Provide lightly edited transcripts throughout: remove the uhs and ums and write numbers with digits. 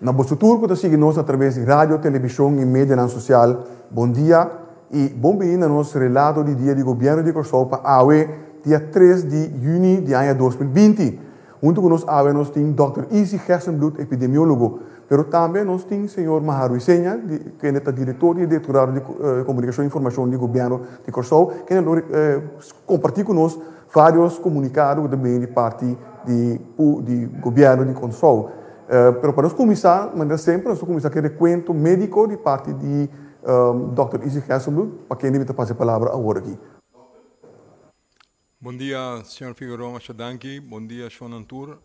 Na boso tur ku ta sigui nos atraves di radio, televishon i medianan sosial, bon dia i bon bini na nos relato di Dia di Gobièrnu di Kòrsou pa awe, dia 3 di yüni di aña 2020. Huntu ku nos awe nos tin Dòkter Izzy Gerstenbluth, epidemiólogo, pero tambe nos tin señor Maha Ruiseña, kende ta direktor di e Direktorado di Komunikashon i Informashon di Gobièrnu di Kòrsou, kende lo kompartí ku nos vários komunikado ku ta bini di parti di di Gobièrnu di Kòrsou. Pero pa nos kuminsá, manera semper nos ta kuminsá ku e rekuento médiko di parti di Dòkter Izzy Gerstenbluth, pa kende mi ta pasa e palabra awor aki. Bon dia señor Figueroa masha danki. Bon dia shonnan tur.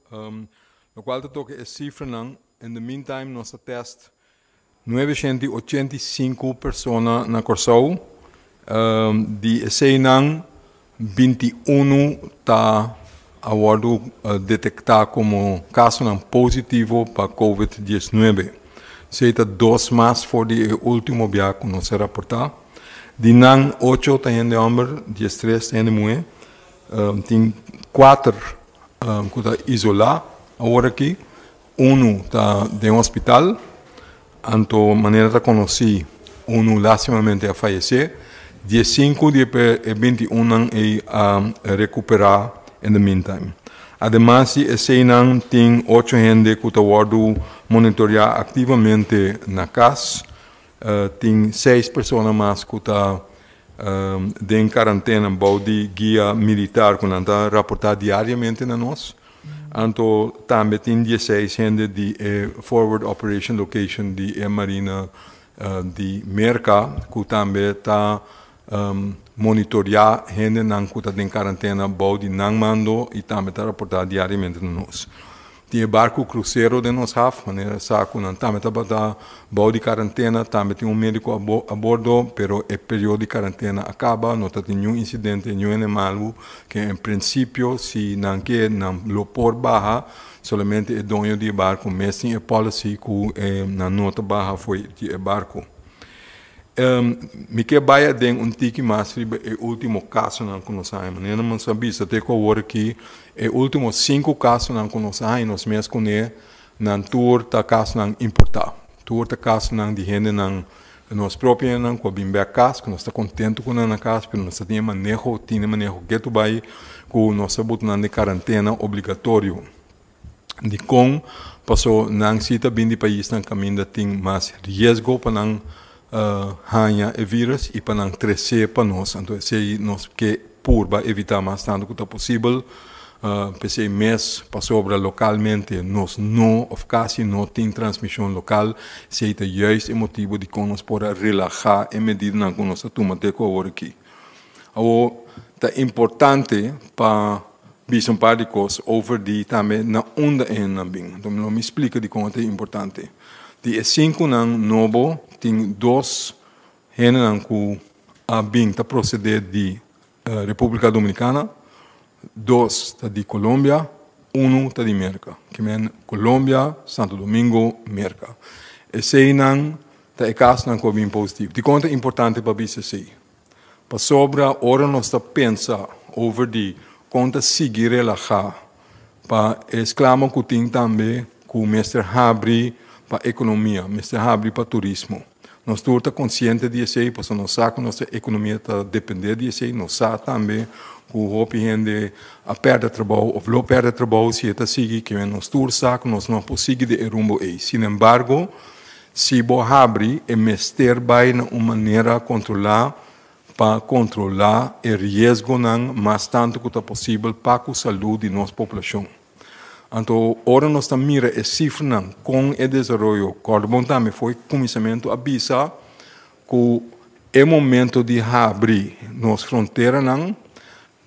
Locual ta toca e cifranan, in the meantime nos a test 985 persona na Corsou. Di eseynan 21 ta a wordo detecta como casonan positivo pa covid 19. Esey ta dos mas for di e ultimo bia cu nos a raporta. Di nan, ocho ta hende hòmber, 13 ta hende muhé. Tin kuater ku ta isolá awor aki, unu ta den hospital, anto manera ta konosí unu lastimamente a fayesé. 15 di e 21 nan ei a rekuperá in the meantime. Ademas di eseinan tin ocho hende ku ta wòrdu monitoriá aktivamente na kas. Tin seis persona mas ku ta den karantena bou di guia militar ku nan ta raportá diariamente na nos. Anto tambe tin 16 hende di e Forward Operation Location di e Marina di Merka ku tambe ta monitoriá hendenan ku ta den karantena bou di nan mando i tambe ta raportá diariamente na nos. Tin e barku krusero den nos haf, manera sa ku nan tambe tabata bou di karantena, tambe tin un médiko a bordo, pero e periodo di karantena a kaba, no ta tin niun insidente, niun hende malu, ke en prinsipio si nan ke nan lo por baha, solamente e doño di e barku mes tin e policy ku nan no ta baha fo'i di e barku. Mi ke bai aden un tiki mas riba e ultimo kasonan ku nos haña. Manera nos a bisa te ku awor aki, e ultimo sinku kasonan ku nos a haña nos mes kuné, nan tur ta kasonan importá. Tur ta kasonan di hendenan, nos propio hendenan ku a bin bèk kas, ku nos ta kontentu ku nan na kas, pero nos ta tin e maneho, tin e maneho ketu bai ku nos ta buta nan den karantena obligatorio. Dikon? Paso nan si ta bin di paisnan kaminda tin mas riesgo pa nan haña e virus i pa nan tresé pa nos. Anto esei nos ke purba evitá mas tantu ku ta posibel. P'esei mes pasobra lokalmente nos no òf kasi no tin transmishon lokal. Esei ta juist e motibu dikon nos por a relahá e medidanan ku nos a tuma te ku awor aki. Awor ta importante pa bisa un par di kos over di tambe na unda e hendenan bin. Anto lo mi splika dikon ta importante. Di e sinkunan nobo tin dos hendenan ku a bin ta prosede di Republika Dominikana, dos ta di Colombia, unu ta di Merka. Ke men Colombia, Santo Domingo, Merka. Eseinan ta e kasnan ku a bin positivo. Dikon ta importante pa bisa esei? Pasobra ora nos ta pensa over di kon ta sigui relahá pa e sklama ku tin tambe ku mester habri pa ekonomia, mester habri pa turismo. Nos tur ta konsiente di esei pasobra nos sa ku nos ekonomia ta dependé di esei. Nos sa tambe ku hopi hende a pèrdè trabou òf lo pèrdè trabou si e ta sigui. Kimen nos tur sa ku nos no por sigui den e rumbo ei. Sinembargo, Si bo habri, e mester bai na un manera kontrolá pa kontrolá e riesgonan mas tantu ku ta posibel pa ku salú di nos poblashon. Anto ora nos ta mira e sifranan kon e desaroyo, kòrda bon tambe for e kuminsamentu a bisa ku e momento di habri nos fronteranan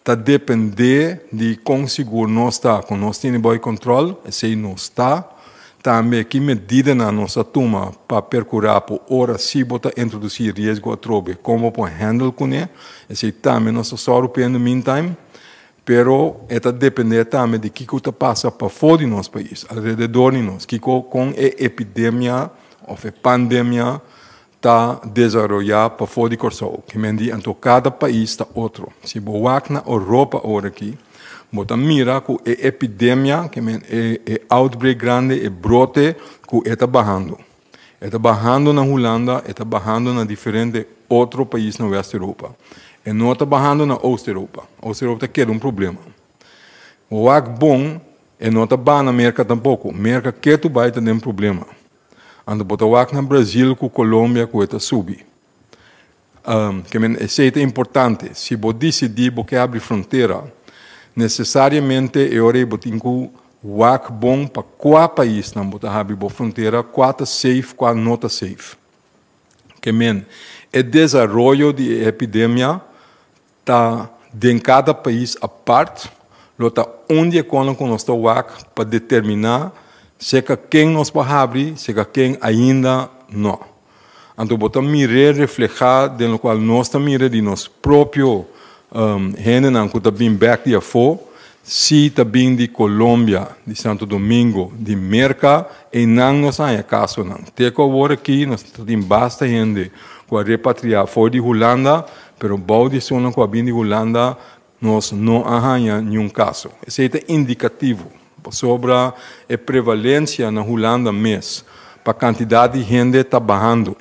ta dependé di kon sigur nos ta ku nos tene boi kòntròl, esei nos ta. Tambe ki medidanan nos a tuma pa perkurá por ora si bo ta introdusí riesgo atrobe, kon bo por hèndel kuné, esei tambe nos ta sòru p'e in the meantime. Pero e ta dependé tambe di kiko ta pasa pafó di nos pais, alrededor di nos, kiko kon e epidemia òf e pandemia ta desaroyá pafó di Kòrsou. Ke men di anto kada pais ta otro. Si bo wak na Oropa ora aki, Bo ta mira ku e epidemia, ke men e e outbreak grandi, e brote ku e ta bahando. E ta bahando na Hulanda, e ta bahando na diferente otro pais na West Europa. E no ta bahando na Oost Europa. Oost Europa ta keda un problema. Wak bon, e no ta baha na Merka tampoko. Merka ketu bai ta den problema. Anto bo ta wak na Brazil ku Colombia ku e ta subi. Ke men esei ta importante. Si bo disidí bo ke habri frontera, nesesariamente e ora ei bo tin ku wak bon pa kua paisnan bo ta habri bo frontera, kua ta safe, kua no ta safe. Ke men e desaroyo di e epidemia ta den kada pais apart, lo ta un di e konan ku nos ta wak pa determiná serka ken nos por habri, serka ken ainda no. Anto bo ta mir'é reflehá den lokual nos ta mira di nos propio hendenan ku ta bin bèk di afó, si ta bin di Colombia, di Santo Domingo, di Merka, einan nos a haña kasonan. Te ku awor aki nos ta tin basta hende ku a repatriá for di Hulanda, Pero bou di esunnan ku a bin di Hulanda nos no a haña niun kaso. Esei ta indikativo pasobra e prevalensia na Hulanda mes pa kantidat di hende ta bahando.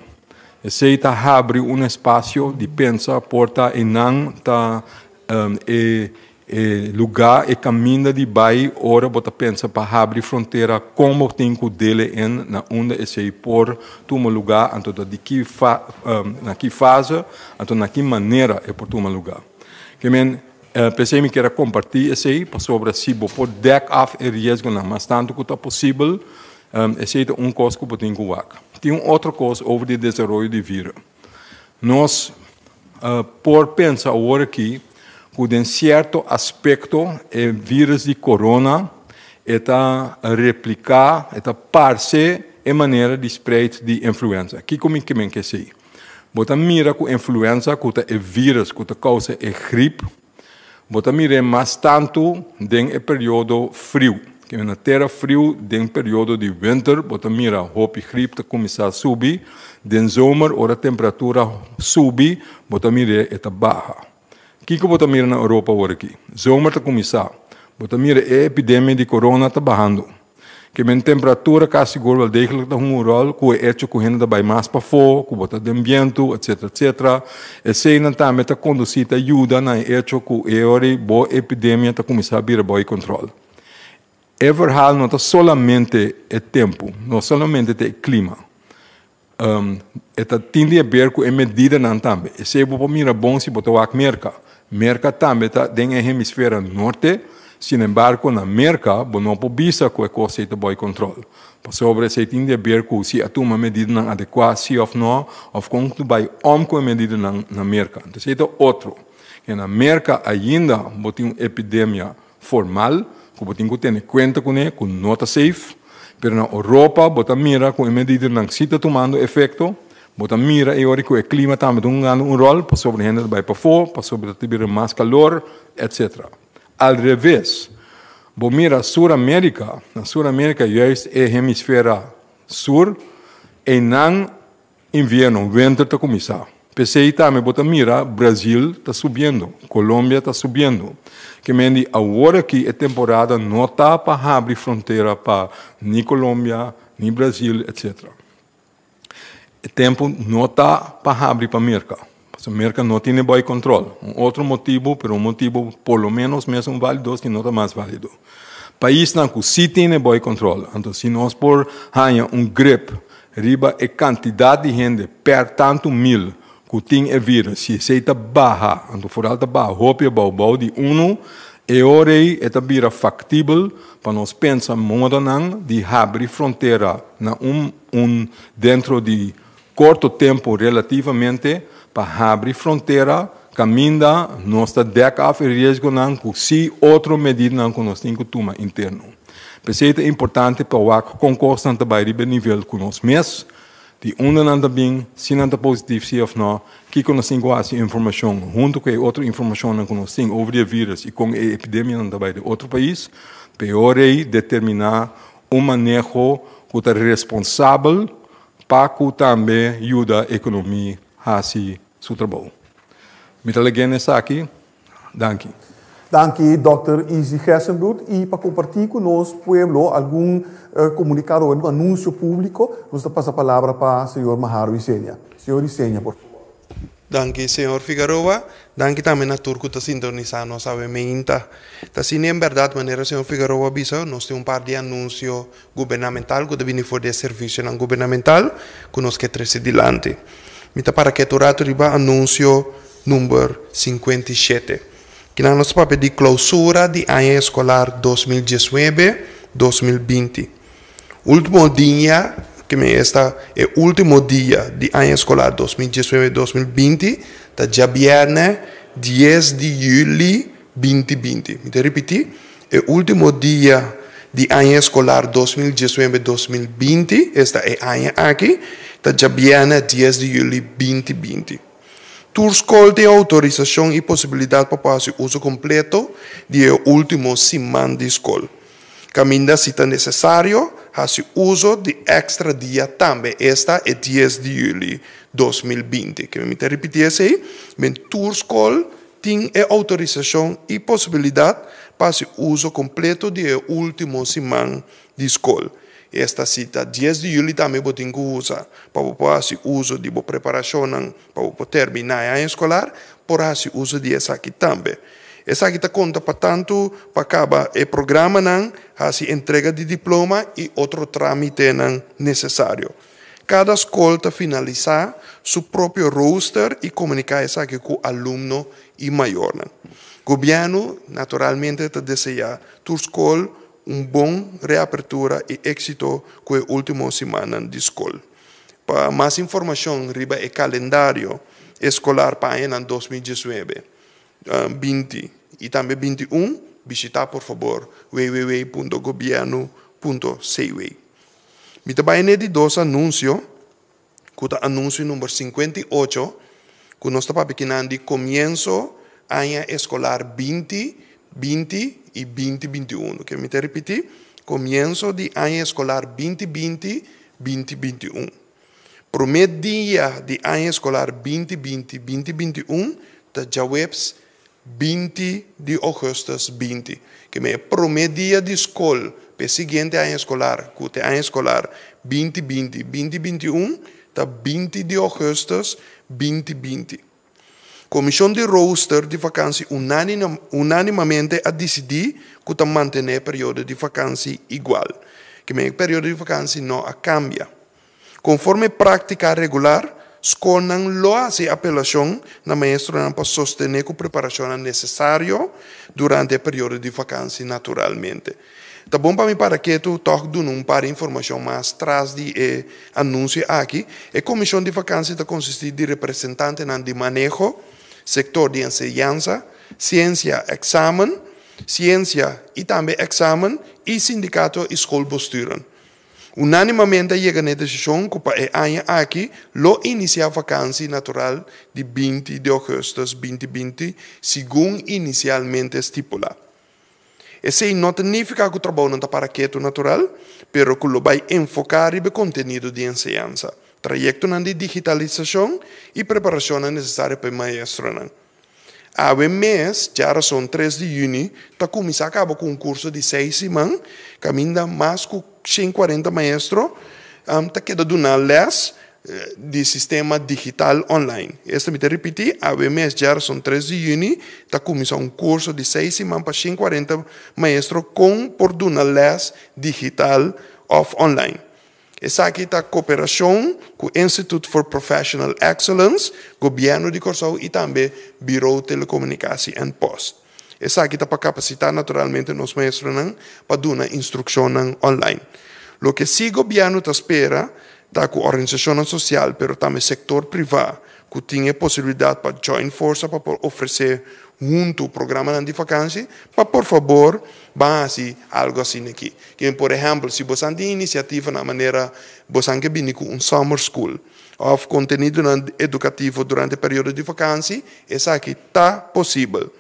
Esei ta habri un espasio di pensa por ta einan ta e E lugá, e kaminda di bai ora bo ta pensa pa habri frontera, kon bo tin ku dele en na unda esei por tuma lugá, anto ta di ki fa, na ki fase, anto na ki manera e por tuma lugá. Ke men, p'esei mi kier a kompartí esei, pasobra si bo por dèk af e riesgonan mas tantu ku ta posibel, esei ta un kos ku bo tin ku wak. Tin un otro kos over di desaroyo di vírus. Nos por pensa awor aki ku den sierto aspekto e vírus di korona e ta repliká, e ta parse e manera di spreid di influenza. Kiko mi ke men ke esei? Bo ta mira ku influenza ku ta e vírus ku ta kousa e grip, Bo ta mir'é mas tantu den e periodo friu. Ke na tera friu den periodo di winter bo ta mira hopi grip ta kuminsá subi. Den zomer ora temperatura subi bo ta mir'é e ta baha. Kiko bo ta mira na Europa awor aki? Zomer ta kuminsá. Bo ta mira e epidemia di corona ta bahando. Ke men temperatura ka sigur wel degelijk ta hunga un ròl ku e echo ku hende ta bai mas pafó, ku bo ta den bientu, etcetera, etcetera. Eseinan tambe ta kondusí, ta yuda na e echo ku e ora ei bo epidemia ta kuminsá bira bou di kòntròl. E verhaal no ta solamente e tempu, no solamente ta e klima. E ta tin di haber ku e medidanan tambe. Esei bo por mira bon si bo ta wak Merka. Merka tambe ta den e hemisfera norte, sinembargo na Merka bo no por bisa ku e kos ei ta bou kontrol. Pasobra esei tin di haber ku si a tuma medidanan adekuá si òf no, òf kon ta bai òm ku e medidanan na Merka. Entonces esei ta otro. Ke na Merka ainda bo tin un epidemia formal ku bo tin ku tene kuenta kuné ku no ta safe, pero na Oropa bo ta mira ku e medidanan si ta tumando efekto, bo ta mira e ora ku e klima tambe ta hungando un ròl pasobra hende ta bai pafó, pasobra ta bira mas kalor, etcetera. Al reves, bo mira Sur Amerika, na Sur Amerika juist e hemisfera sur, einan Invierno, wenter ta kuminsá. P'esei tambe bo ta mira Brazil ta subiendo, Colombia ta subiendo. Ke men di awor aki e temporada no ta pa habri frontera pa ni Colombia, ni Brazil, etc. E tempu no ta pa habri pa Merka, pasobra Merka no tene boi control. Un otro motibu, pero un motibu por lo menos mesun válido, si no ta mas válido. Paisnan ku si tene boi control, anto si nos por haña un grip Riba e kantidat di hende per tantu mil ku tin e vírus, si esei ta baha, anto foral ta baha hopi abou, bou di unu, e ora ei e ta bira faktibel pa nos pensa modanan di habri frontera na un un dentro di korto tempu relativamente pa habri frontera kaminda nos ta dèk af e riesgonan ku si otro medidanan ku nos tin ku tuma interno. P'esei ta importante pa wak kon kosnan ta bai riba e nivel ku nos mes, di unda nan ta bin, si nan ta positif si òf nò, kiko nos tin ku hasi informashon huntu ku e otro informashonnan ku nos tin over di e vírus i kon e epidemianan ta bai den otro pais, peor ei determiná un maneho ku ta responsabel pa ku tambe yuda ekonomi hasi su trabou. Mi ta lag'é na esaki. Danki. Danki Dòkter Izzy Gerstenbluth y pa comparti cu nos pueblo algun comunicado o algun anuncio publico, nos ta pasa palabra pa señor Maharo Isenia. Señor Isenia, por favor. Danki señor Figaroa. Danki tambe na tur cu ta sintonisa nos awe meinta. Ta asina en berdad manera señor Figaroa a bisa, nos tin un par di anuncio gubernamental cu ta bini for di e servicionan gubernamental cu nos ke trece dilanti. Mi ta para ketu rato riba anuncio number 57. Kinan nos ta papia di clausura di aña escolar 2019, 2020. Ultimo dia, ke men esta e ultimo dia di aña eskolar 2019, 2020 ta djabièrnè 10 di yüli 2020. Mi ta ripití, e ultimo dia di aña eskolar 2019, 2020, esta e aña aki, ta djabièrnè 10 di yüli 2020. Tur skol tin outorisashon i posibilidat pa por hasi uso kompleto di e ultimo siman di skol. Kaminda si ta nesesario, hasi uso di èkstra dia tambe, esta e 10 di yüli 2020. Ke mi ta ripití esei, men tur skol tin e outorisashon i posibilidat pa hasi uso kompleto di e último siman di skol. Esta si ta 10 di yüli tambe bo tin ku usa pa bo por hasi uso di bo preparashonnan pa bo por terminá e aña eskolar, por hasi uso di esaki tambe. Esaki ta konta pa tantu pa kaba e programanan, hasi entrega di diploma i otro trámitenan nesesario. Kada skol ta finalisá su propio rooster i komuniká esaki ku alumno i mayornan. Gobièrnu naturalmente ta deseá tur skol un bon reapertura i éksito ku e último simannan di skol. Pa mas informashon riba e kalendario eskolar pa añanan 2019, 20 i tambe 21, bishitá por fabor www.gobiernu.cw. Mi ta bai n'e di dos anunsio, ku ta anunsio number 58, ku nos ta papia kinan di komienso aña eskolar 20, 20 i 20, 21. Ke mi ta ripití, komienso di aña eskolar 20, 20, 20, 21. Promé dia di aña eskolar 20, 20, 20, 21 ta djaweps 20 di ougùstùs 20. Ke men e promé dia di skol pa e siguiente aña eskolar, ku ta e aña eskolar 20, 20, 20, 21, ta 20 di ougùstùs 20, 20. Komishon di rooster di vakansi unánimamente a disidí ku ta mantené e periodo di vakansi igual. Ke men e periodo di vakansi no a kambia. Konforme práktika regular, skolnan lo hasi apelashon na maestronan pa sostené ku preparashonnan nesesario durante e periodo di vakansi naturalmente. Ta bon pa mi para ketu tòg duna un par informashon mas tras di e anunsio aki. E komishon di vakansi ta konsistí di representantenan di maneho, sektor di enseñansa, siensia, eksamen, siensia i tambe eksamen i sindikato i skolbesturen. Unánimamente a yega na e desishon ku pa e aña aki lo inisiá vakansi natural di 20 di ougùstùs 2020 segun inisialmente stipulá. Esei no ta nifiká ku trabounan ta para ketu natural, pero ku lo bai enfoká riba e kontenido di enseñansa, trayektonan di digitalisashon i preparashonnan nesesario pa e maestronan. Awe mes, djarason 3 di yüni, ta kuminsá kaba ku un kurso di seis siman kaminda mas ku 140 maestro ta keda duna lès di sistema digital online. Esta mi ta ripití, awe mes djarason 3 di yüni ta kuminsá un kurso di seis siman pa 140 maestro kon por duna lès digital òf online. Esaki ta koperashon ku Institute for Professional Excellence, Gobièrnu di Kòrsou i tambe Bureau Telekomunikasi en Post. Esaki ta pa kapasitá naturalmente nos maestronan pa duna instrukshonnan online. Loke sí gobièrnu ta spera ta ku organisashonnan sosial pero tambe sektor privá ku tin e posibilidat pa join forsa pa por ofresé huntu programanan di vakansi pa por fabor ban hasi algu asina aki. Kimen por ehèmpel si bosan tin inisiativanan manera bosan ke bini ku un summer school òf kontenidonan edukativo durante periodo di vakansi, esaki ta posibel.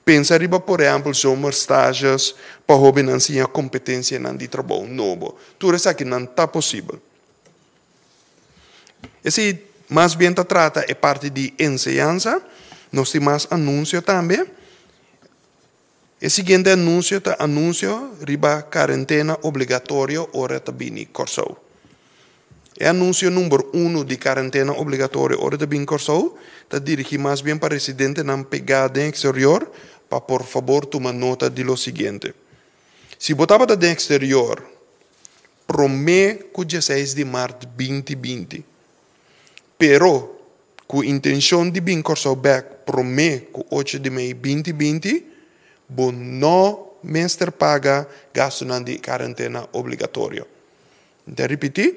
Pensa riba por ehèmpel zomerstages pa hóbennan siña kompetensianan di trabou nobo. Tur esakinan ta posibel. Esei mas bien ta trata e parti di enseñansa. Nos tin mas anunsio tambe. E siguiente anunsio ta anunsio riba karentena obligatorio ora ta bini Kòrsou. E anunsio number unu di karentena obligatorio ora ta bini Kòrsou ta dirigí mas bien pa residentenan pegá den eksterior pa por fabor tuma nota di lo siguiente. Si bo tabata den eksterior promé ku dieseis di mart 2020, pero ku intenshon di bin Kòrsou bèk promé ku ocho di mei 2020, bo no mester paga gastunan di karentena obligatorio. Mi ta ripití,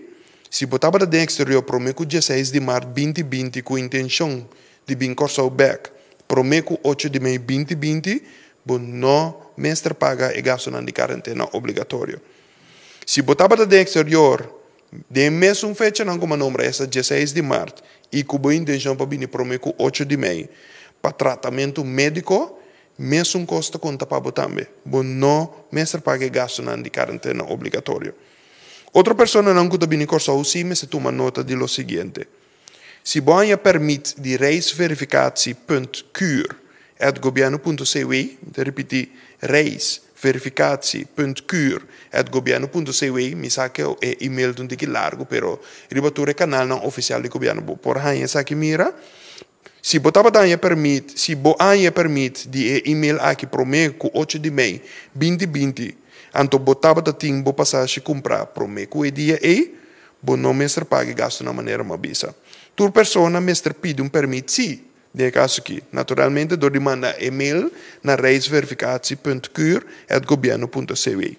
si bo tabata den eksterior promé ku dieseis di mart 2020 ku intenshon di bin Kòrsou bèk promé ku ocho di mei 2020, bo no mester paga e gastunan di karentena obligatorio. Si bo tabata den eksterior Den e mesun fechanan ku mi a nombra, esta dieseis di mart, i ku bo intenshon pa bini promé ku ocho di mei pa tratamentu médiko, mesun kos ta konta pa bo tambe. Bo no mester paga e gastunan di karentena obligatorio. Otro personanan ku ta bini Kòrsou sí mester tuma nota di lo siguiente. Si bo haña pèrmit di reisverificatie punt cur at gobièrnu punto cw, mi ta ripití, reisverificatie punt cur at gobièrnu punto cw, mi sa ke e email ta un tiki largu pero riba tur e kanalnan ofisial di gobièrnu bo por haña esaki mira. Si bo tabata haña pèrmit, si bo a haña pèrmit di e email aki promé ku ocho di mei 2020, anto bo tabata tin bo pasashi kumprá promé ku e dia ei, Bo no mester paga e gastu na manera m'a bisa. Tur persona mester pidi un permit sí, den e kaso aki, naturalmente dor di manda e mail na reisverificatie punt cur at gobierno punto cw.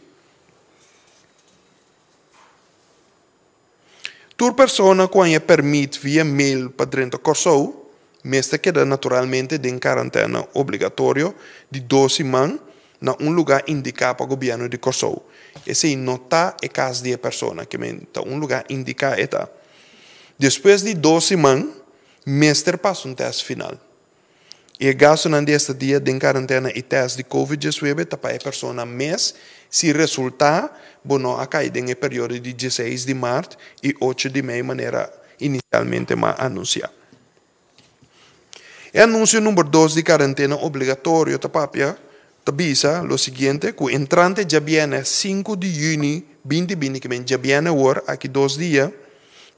Tur persona ku haña permit via mail pa drenta Kòrsou mester keda naturalmente den karantèna obligatorio di dos siman na un lugá indiká pa gobièrnu di Kòrsou. Esei no ta e kas di e persona, ke men ta un lugá indiká e ta. Despues di dos siman mester pasa un tèst final. I e gastunan di estadia den karantena i tèst di covid 19 ta pa e persona mes si resultá bo no a kai den e periodo di 16 di mart i 8 di mei manera inisialmente m'a anunsiá. E anunsio number dos di karentena obligatorio ta papia ta bisa lo siguiente, ku entrante djabièrnè sinku di yüni 2020, ke men djabièrnè awor, aki dos dia,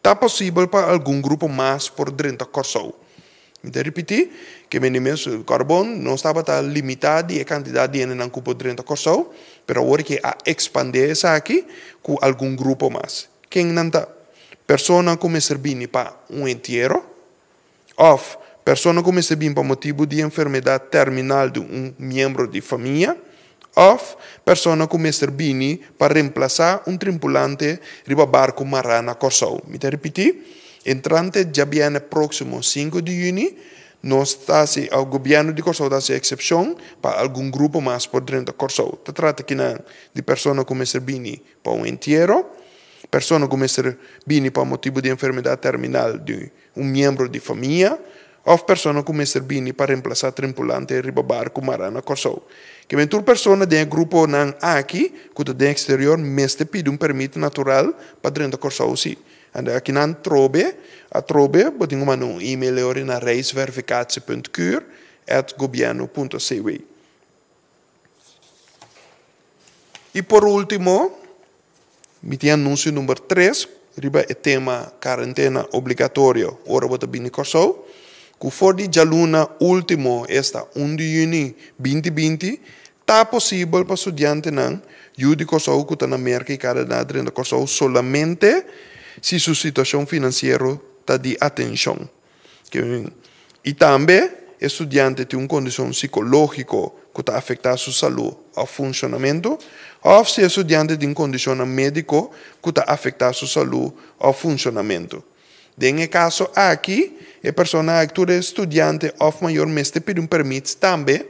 ta posibel pa algun grupo mas por drenta Kòrsou. Mi ta ripití, ke men di mes kòrbon nos tabata limitá di e kantidat di hendenan ku por drenta Kòrsou, pero awor ke a ekspandé esaki ku algun grupo mas. Ken nan ta? Persona ku mester bini pa un entiero òf persona ku mester bini pa motibu di enfermedat terminal di un miembro di famia òf persona ku mester bini pa remplasá un trimpulante riba barku mará na Kòrsou. Mi ta ripití, entrante djabièrnè próksimo sinku di yüni nos ta hasi, òf gobièrnu di Kòrsou ta hasi eksepshon pa algun grupo mas por drenta Kòrsou. Ta trata kinan di persona ku mester bini pa un entiero, persona ku mester bini pa motibu di enfermedat terminal di un miembro di famia òf persona ku mester bini pa remplasá trimpulante riba barku mará na Kòrsou. Ke men tur persona den e gruponan aki ku ta den eksterior mester pidi un pèrmit natural pa drenta Kòrsou sí. Anto akinan trobe atrobe bo tin ku manda un email e ora na reisverificatie punt cur at gobièrnu punto cw. I por último, mi tin anunsio number tres riba e tema karentena obligatorio ora bo ta bini Kòrsou, ku for di djaluna último, esta un di yüni 2020, ta posibel pa studiantenan yu di Kòrsou ku ta na Merka i Kanada drenta Kòrsou solamente si su situashon finansiero ta di atenshon. I tambe e studiante tin un kondishon sikológiko ku ta afektá su salú òf funshonamentu, òf si e studiante tin kondishonnan médiko ku ta afektá su salú òf funshonamentu. Den e kaso aki, e persona aki, tur e studiante òf mayor mester pidi un pèrmit tambe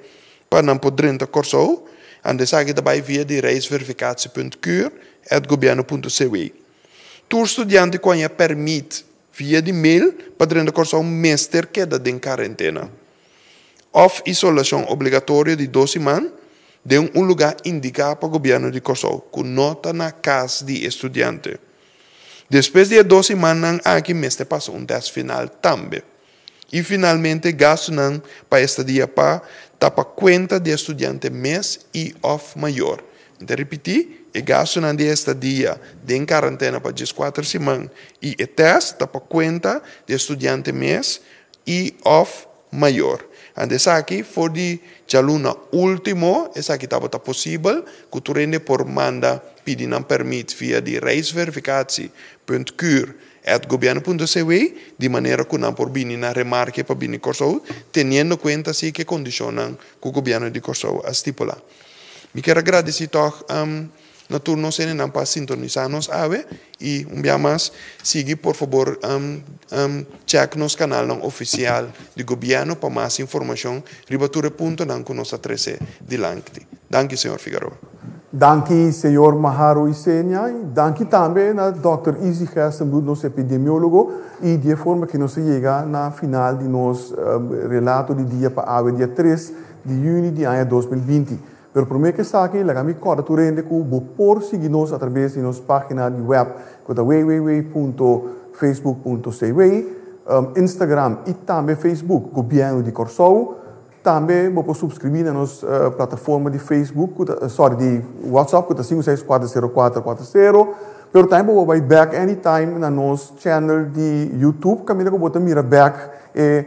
pa nan por drenta Kòrsou, anto esaki ta bai via di reisverificatie.cur at gobièrnu.cw. Tur studiante ku haña pèrmit Via di mail pa drenta Kòrsou mester keda den karentena òf isolashon obligatorio di dos siman den un lugá indiká pa gobièrnu di Kòrsou ku no ta na kas di e studiante. Despues di e dos simannan aki mester pasa un tèst final tambe. I finalmente gastunan pa estadia pa ta pa kuenta di e studiante mes i òf mayor. Mi ta ripití, e gastunan di estadia den karantena pa 14 siman i e tèst ta pa kuenta di e studiante mes i òf mayor. Anto esaki for di djaluna último esaki tabata posibel ku tur hende por manda pidi nan pèrmit via di reisverificatie.cur at gobierno.cw di manera ku nan por bini na remarke pa bini Kòrsou teniendo kuenta si ku e kondishonnan ku gobièrnu di Kòrsou a stipulá. Mi kier a gradisí tòg na tur nos hendenan pa sintonisá nos awe i un bia mas sigui por fabor chèk nos kanalnan ofisial di gobièrnu pa mas informashon riba tur e puntonan ku nos a trese dilanti. Danki señor Figaroa. Danki señor Maharo Isenia i danki tambe na dòkter Izzy Gerstenbluth nos epidemiólogo i di e forma ki nos a yega na final di nos relato di dia pa awe dia 3 di yüni di aña 2020. Pero promé ku esaki laga mi kòrda tur hende ku bo por sigui nos atraves di nos página di wèp ku ta www.facebook.cw, Instagram i tambe Facebook Gobièrnu di Kòrsou. Tambe bo por supskribí na nos plataforma di Facebook ku ta sorry di WhatsApp ku ta sinku seis kuater sero kuater kuater sero. Pero tambe bo por bai bèk anytime na nos channel di YouTube kaminda ku bo ta mira bèk e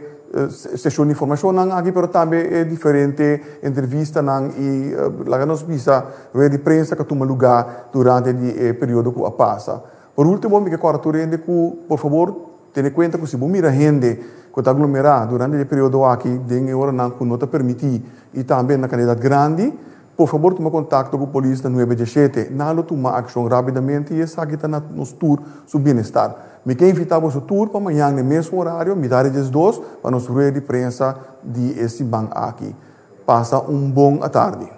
seshon di informashonnan aki pero tambe e diferente entrevistanan i laga nos bisa rueda di prensa ku a tuma lugá durante di e periodo ku a pasa. Por último mi ke kòrda tur hende ku por fabor Tene kuenta ku si bo mira hende ku ta aglomerá durante di e periodo aki den e oranan ku no ta permití i tambe na kantidat grandi, por fabor tuma kontakto ku polis na nuebe diashete. Nan lo tuma akshon rápidamente i esaki ta na nos tur su bienestar. Mi ke invitá boso tur pa mañan na e mesun orario, mitar di 12, pa nos rueda di prensa di e siman aki. Pasa un bon atardi.